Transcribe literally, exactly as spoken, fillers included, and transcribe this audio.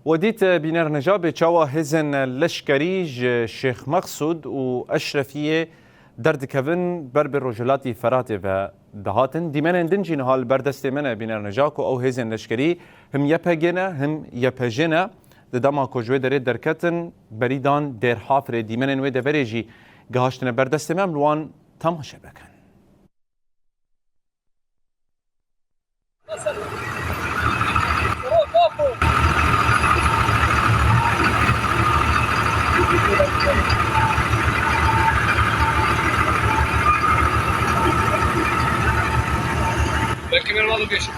We dît, e, bîner Necabê, çawa hêzên leşkerî ji Şêx Mexsûd û Eşrefiyê derdikevin, ber bi rojhilatî Feratê ve dihatin. Dîmenên din jî niha li ber destê me ne, bîner Neca, ku ew hêzên leşkerî him Y P G ne, him Y P J ne. Di dema ku ji wê derê derketin, berî dan Dêrhafirê, dîmenên wê deverê jî gihaştine ber destê me, em li wan temaşe bikin. Belki benim adım geçti.